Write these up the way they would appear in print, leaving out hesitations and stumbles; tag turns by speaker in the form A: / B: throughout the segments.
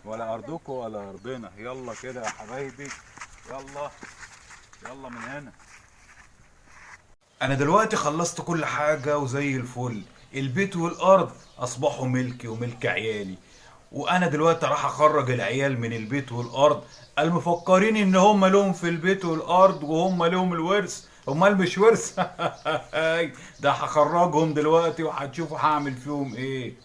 A: ولا ارضكم ولا ارضنا. يلا كده يا حبايبي، يلا يلا من هنا. انا دلوقتي خلصت كل حاجة وزي الفل، البيت والارض اصبحوا ملكي وملك عيالي. وانا دلوقتي راح اخرج العيال من البيت والارض، المفكرين ان هم لهم في البيت والارض وهم لهم الورث، امال مش ورث. ده هخرجهم دلوقتي وهتشوفوا هعمل فيهم ايه.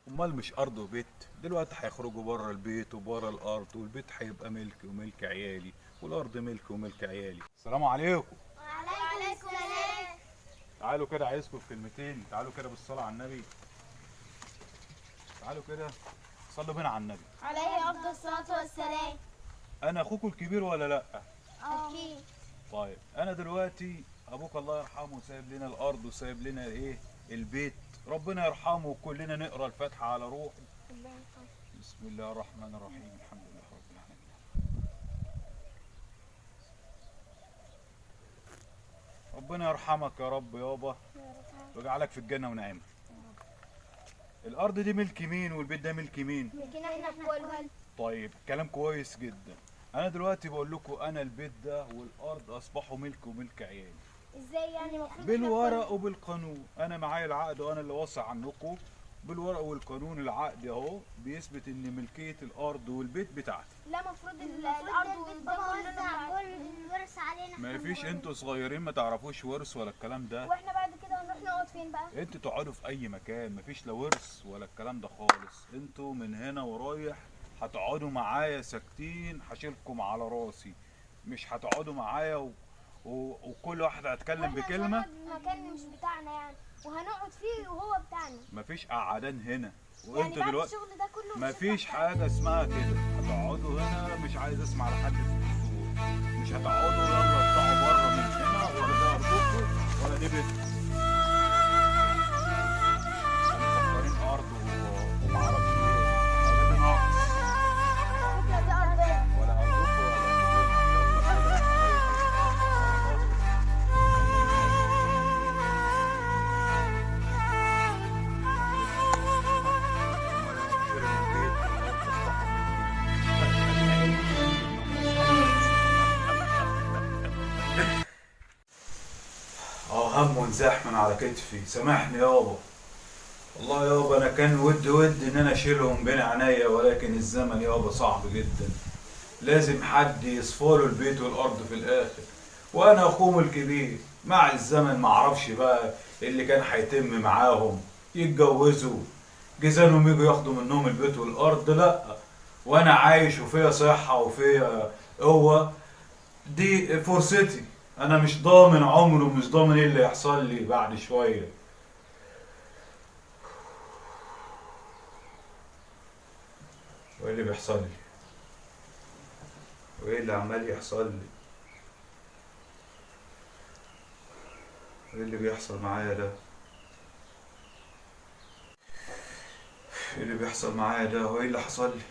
A: امال مش ارض وبيت، دلوقتي هيخرجوا بره البيت وبره الارض، والبيت هيبقى ملكي وملك عيالي، والارض ملكي وملك عيالي. السلام عليكم.
B: وعليكم السلام.
A: تعالوا كده، عايزكم في كلمتين. تعالوا كده بالصلاة على النبي، تعالوا كده صلوا بينا على النبي.
B: عليه افضل الصلاة والسلام.
A: انا اخوكم الكبير ولا لا؟
B: اكيد.
A: طيب انا دلوقتي ابوك الله يرحمه سايب لنا الارض وسايب لنا ايه؟ البيت. ربنا يرحمه وكلنا نقرا الفاتحة على روحه. بسم الله الرحمن الرحيم، الحمد لله رب العالمين. ربنا يرحمك يا رب يابا ويجعلك في الجنة ونعيمها. الارض دي ملك مين والبيت ده ملك مين؟
B: ممكن احنا الكل.
A: طيب كلام كويس جدا. انا دلوقتي بقول لكم انا البيت ده والارض اصبحوا ملك وملك عيالي.
B: ازاي يعني؟ المفروض
A: بالورق وبالقانون، انا معايا العقد وانا اللي واصي عنكم بالورق والقانون. العقد اهو بيثبت ان ملكية الارض والبيت بتاعتي.
B: لا، المفروض الارض والبيت كلنا كل الورث علينا.
A: ما فيش، انتوا صغيرين ما تعرفوش ورث ولا الكلام ده.
B: واحنا بعد كده هنروح نقعد فين بقى؟
A: انتوا تقعدوا في اي مكان، مفيش لا ورث ولا الكلام ده خالص. انتوا من هنا ورايح هتقعدوا معايا ساكتين، هشيلكم على راسي. مش هتقعدوا معايا وكل واحد هيتكلم
B: واحنا
A: بكلمه.
B: هنقعد في مكان مش بتاعنا يعني، وهنقعد فيه وهو بتاعنا.
A: مفيش قعدان هنا.
B: يعني
A: وانتوا
B: بعد
A: دلوقتي
B: الشغل ده كله مش
A: مفيش
B: هيبقى
A: حاجة اسمها كده، هتقعدوا هنا. مش عايز اسمع لحد في الدور. مش هتقعدوا، يلا اطلعوا بره من هنا، ولا ده ارضكم ولا دي بيتكم. مفكرين ارض ومعرفش ايه، ولا ده ناقص.
B: فكرة دي ارضنا.
A: ولا ارضكم ولا ارضنا. يلا كده يا حبايبي. أمال أنا أشتري البيت والأرض أصبحوا ملكي. هم وانزاح من على كتفي. سامحني يابا، والله يابا انا كان ود ود ان انا اشيلهم بين عينيا، ولكن الزمن يابا صعب جدا. لازم حد يصفاله البيت والارض في الاخر، وانا اخوهم الكبير. مع الزمن معرفش بقى اللي كان هيتم معاهم، يتجوزوا جيزانهم يجوا ياخدوا منهم البيت والارض. لا، وانا عايش وفيا صحة وفيا قوة، دي فرصتي. انا مش ضامن عمري ومش ضامن ايه اللي يحصل لي بعد شوية. وايه اللي بيحصل لي؟ وايه اللي عمال يحصل لي؟ وايه اللي بيحصل معايا ده؟ ايه اللي بيحصل معايا ده؟ وايه اللي حصل لي؟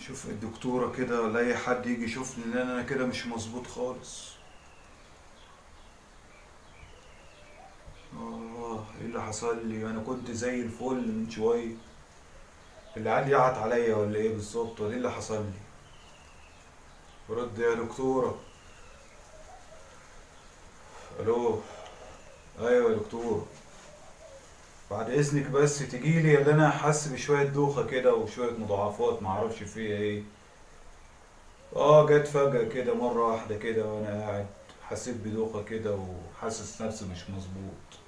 A: شوف الدكتورة كده ولا اي حد يجي يشوفني، لان انا كده مش مظبوط خالص. ايه اللي حصل لي؟ انا كنت زي الفل من شوية. العيال يعط عليا ولا ايه بالظبط؟ ولا ايه اللي حصل لي؟ رد يا دكتورة. الو، ايوه يا دكتور، بعد اذنك بس تجيلي، اللي انا حاسس بشوية دوخة كده وشوية مضاعفات معرفش فيها ايه. جت فجأة كده مرة واحدة كده وانا قاعد، حسيت بدوخة كده وحاسس نفسي مش مظبوط.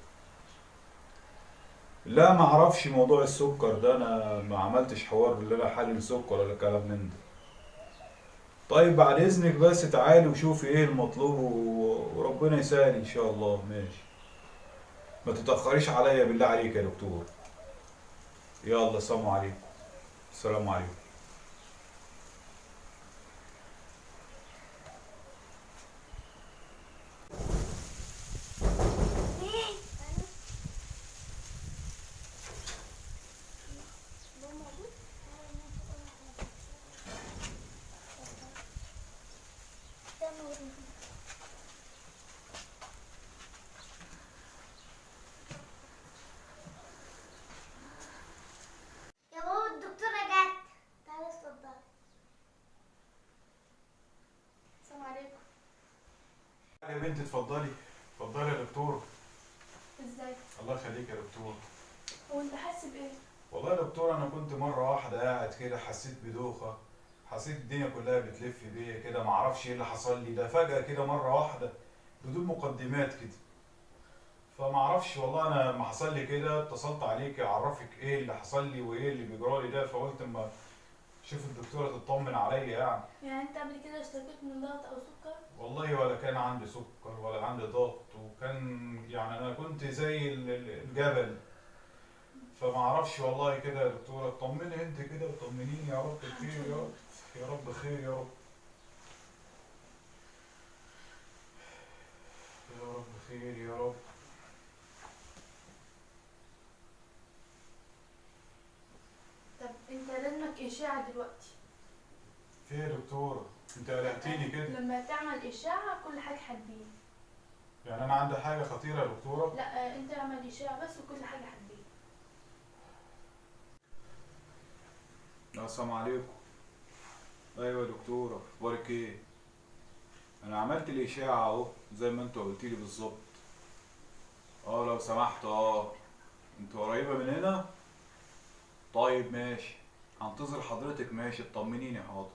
A: لا معرفش موضوع السكر ده، انا ما عملتش حوار اللي انا حلل سكر ولا كلام من ده. طيب بعد اذنك بس تعالي وشوفي ايه المطلوب وربنا يسهل ان شاء الله. ماشي، ما تتأخريش عليا بالله عليك يا دكتور. يلا سلام عليكم. السلام عليكم.
B: يا بابا الدكتورة جت.
A: تعالي يا بنتي اتفضلي. اتفضلي يا دكتور.
C: ازيك؟
A: الله يخليك يا دكتور.
C: هو انت حاسس بايه؟
A: والله يا دكتور انا كنت مرة واحدة قاعد كده حسيت بدوخه، حسيت الدنيا كلها بتلف بيا كده، معرفش ايه اللي حصل لي ده فجاة كده مرة واحدة بدون مقدمات كده، فمعرفش والله. انا لما حصل لي كده اتصلت عليك اعرفك ايه اللي حصل لي وايه اللي بيجرالي ده، فقلت اما شوف الدكتورة تطمن عليا يعني.
C: يعني انت قبل كده اشتكيت من ضغط او سكر؟
A: والله ولا كان عندي سكر ولا عندي ضغط، وكان يعني انا كنت زي الجبل، فما اعرفش والله كده يا دكتورة. طمني انت كده وطمنيني يا رب خير يا رب، يا رب خير يا رب، يا رب خير يا رب.
C: طب انت لازمك اشاعة دلوقتي.
A: في ايه يا دكتورة؟ انت قلقتيني كده.
C: لما تعمل اشاعة كل حاجة هتبين.
A: يعني انا عندي حاجة خطيرة يا دكتورة؟
C: لا انت اعمل اشاعة بس وكل حاجة هتبين.
A: السلام عليكم. ايوه يا دكتورة، اخبارك ايه؟ انا عملت الاشاعة اهو زي ما انت قلتي لي بالظبط. لو سمحت. انت قريبه من هنا؟ طيب ماشي، هنتظر حضرتك. ماشي، اطمنيني. حاضر.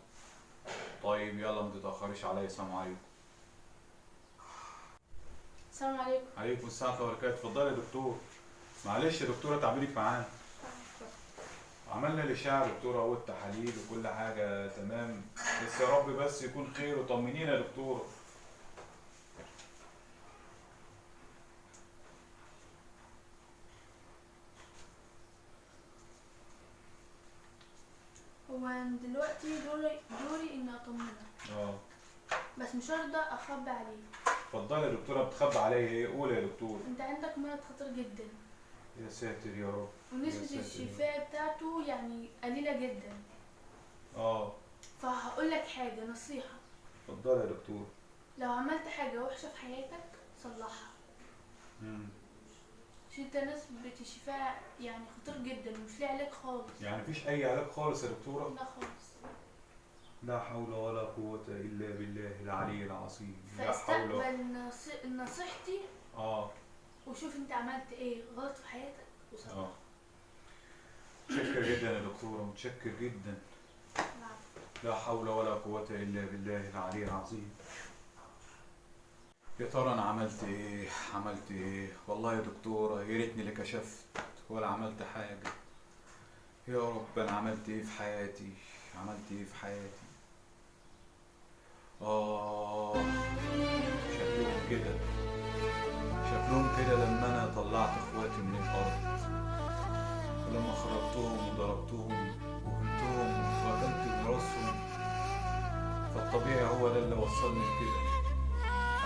A: طيب يلا ما تتاخريش عليا. السلام عليكم.
C: السلام عليكم.
A: عليكم السلام ورحمة الله وبركاته. اتفضلي يا دكتور. معلش يا دكتورة تعبيرك معانا. عملنا الاشاعة يا دكتورة اهو، التحاليل وكل حاجة تمام، بس يا رب بس يكون خير وطمنينا يا دكتورة.
C: هو دلوقتي دوري اني اطمنك. بس مش هرضى اخبي عليك.
A: اتفضلي يا دكتورة. بتخبي عليا ايه؟ قولي يا دكتور.
C: انت عندك مرض خطير جدا.
A: يا ساتر يا رب.
C: ونسبة الشفاء بتاعته يعني قليلة جدا. فهقول لك حاجة، نصيحة.
A: اتفضلي يا دكتور.
C: لو عملت حاجة وحشة في حياتك صلحها. عشان انت نسبة الشفاء يعني خطير جدا ومش ليه علاج خالص.
A: يعني مفيش أي علاج خالص يا دكتورة؟
C: لا خالص.
A: لا حول ولا قوة إلا بالله العلي العظيم. لا حول.
C: فاستقبل نصيحتي. وشوف انت عملت ايه غلط في حياتك وصلح.
A: متشكر جدا يا دكتورة، متشكر جدا. لا حول ولا قوة إلا بالله العلي العظيم. يا ترى أنا عملت إيه؟ عملت إيه؟ والله يا دكتورة يا ريتني اللي كشفت ولا عملت حاجة. يا رب أنا عملت إيه في حياتي؟ عملت إيه في حياتي؟ شكلهم كده، شكلهم كده لما أنا طلعت إخواتي من الأرض، ولما خرجتهم وضربتهم وهنتهم وأكلت براسهم، فالطبيعي هو ده اللي وصلني لكده.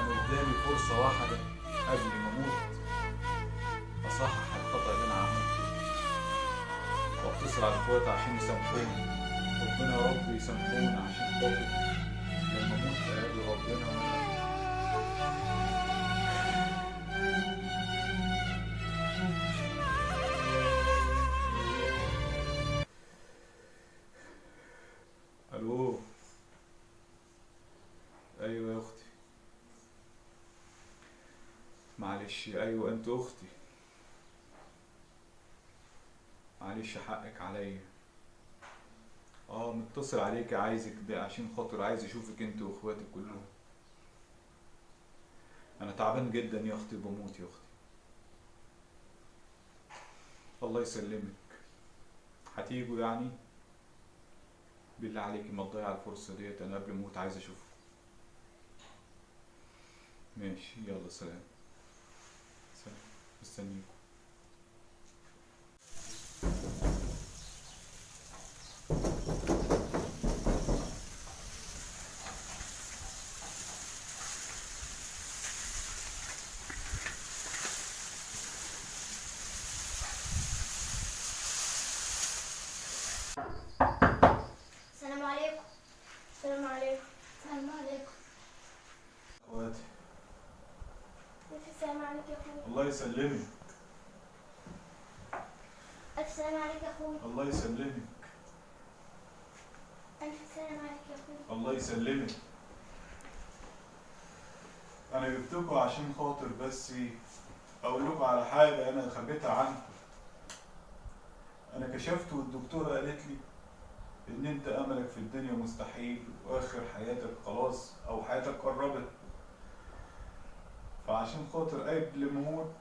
A: أنا قدامي فرصة واحدة قبل ما أموت أصحح الخطأ اللي أنا عملته، وأتصل على إخواتي عشان يسامحوني. ربنا يا رب يسامحوني عشان خاطر لما أموت أقابل ربنا وأنا ألو. أيوة يا أختي، معلش. أيوة أنت أختي، معلش حقك عليا. متصل عليك عايزك ده عشان خاطر عايز اشوفك انت واخواتك كلهم. انا تعبان جدا يا اختي، بموت يا اختي. الله يسلمك. هتيجوا يعني؟ بالله عليكي ما تضيع الفرصة ديت، انا قبل ما اموت عايز اشوفك. ماشي يلا سلام. سلام، مستنيكم.
B: السلام عليكم. السلام عليكم. السلام عليكم.
A: اخواتي.
B: ألف سلام عليك يا اخويا.
A: الله يسلمك.
B: ألف سلام عليك يا اخويا.
A: الله يسلمك.
B: ألف سلام عليك يا اخويا.
A: الله يسلمك. انا جبتكم عشان خاطر بس اقول لكم على حاجة انا خبيتها عنكم. انا كشفت والدكتورة قالت لي ان انت املك في الدنيا مستحيل، واخر حياتك خلاص او حياتك قربت. فعشان خاطر قبل ما اموت،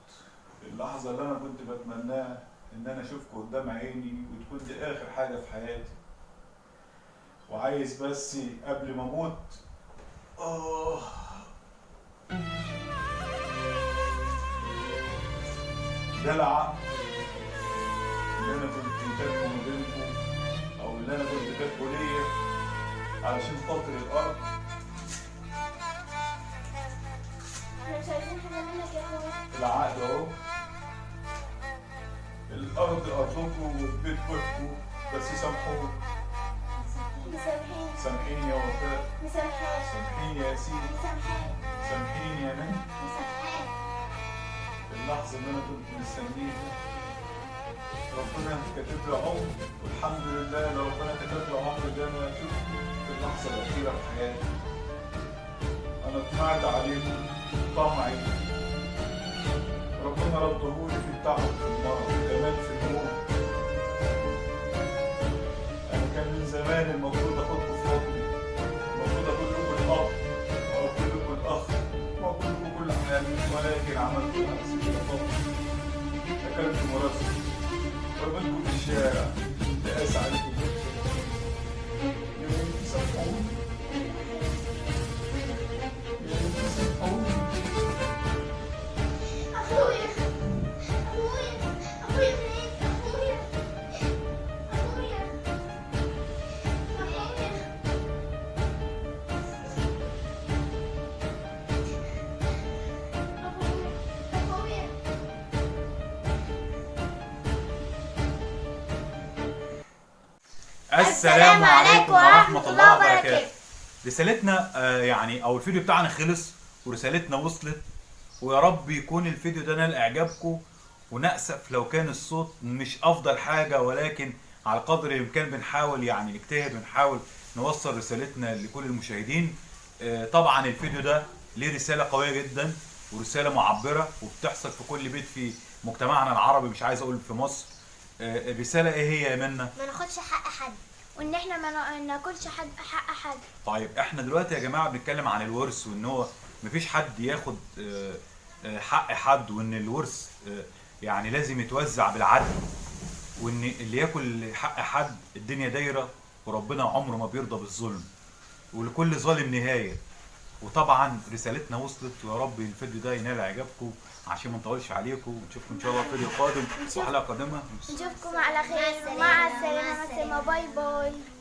A: اللحظة اللي انا كنت بتمناها ان انا اشوفكم قدام عيني وتكون دي اخر حاجة في حياتي. وعايز بس قبل ما اموت ده العقد اللي انا كنت كاتبه ما بينكم، او اللي انا كنت كاتبه ليا علشان خاطر الارض.
B: احنا مش عايزين حاجة منك يا اخويا.
A: العقد اهو، الارض ارضكم والبيت بيتكم، بس سامحوني.
B: مسامحين.
A: سامحيني يا وفاء.
B: مسامحين.
A: سامحيني يا ياسين.
B: مسامحين.
A: سامحيني يا منى.
B: مسامحين.
A: اللحظة اللي أنا كنت مستنيها ربنا كاتب لي عمر، والحمد لله إن ربنا كتب لي عمر ده أنا شفته في اللحظة الأخيرة في حياتي. أنا طمعت عليكم طمعي، ربنا ردهولي في التعب في المرض وكمان في الموت. أنا كان من زمان المفروض آخدكم في حضني، المفروض أكون لكم الأب وأكون لكم الأخ وأكون لكم كل حاجة، ولكن عملت نفسي كده خالص. أكلت مراسي ورميتكم في الشارع، كنت قاسي عليكم جدا. يا ريت تسامحوني، يا ريت تسامحوني.
B: اخويا اخويا اخويا منين؟ اخويا اخويا اخويا اخويا اخويا.
A: السلام عليكم ورحمة الله وبركاته. رسالتنا يعني او الفيديو بتاعنا خلص ورسالتنا وصلت، ويا رب يكون الفيديو ده نال اعجابكم. ونأسف لو كان الصوت مش افضل حاجة، ولكن على قدر الامكان بنحاول يعني نجتهد ونحاول نوصل رسالتنا لكل المشاهدين. طبعا الفيديو ده ليه رسالة قوية جدا ورسالة معبرة، وبتحصل في كل بيت في مجتمعنا العربي، مش عايز اقول في مصر. الرسالة ايه هي يا منى؟
B: ما ناخدش حق حد، وان احنا ما ناكلش حق حد.
A: طيب احنا دلوقتي يا جماعة بنتكلم عن الورث، وان هو مفيش حد ياخد حق حد، وان الورث يعني لازم يتوزع بالعدل، وان اللي ياكل حق حد الدنيا دايرة، وربنا عمره ما بيرضى بالظلم، ولكل ظالم نهاية. وطبعا رسالتنا وصلت، ويا رب الفيديو ده ينال اعجابكم عشان ما نطولش عليكم، ونشوفكم ان شاء الله في فيديو قادم وحلقه قادمة.
B: نشوفكم على خير، مع السلامة. bye bye.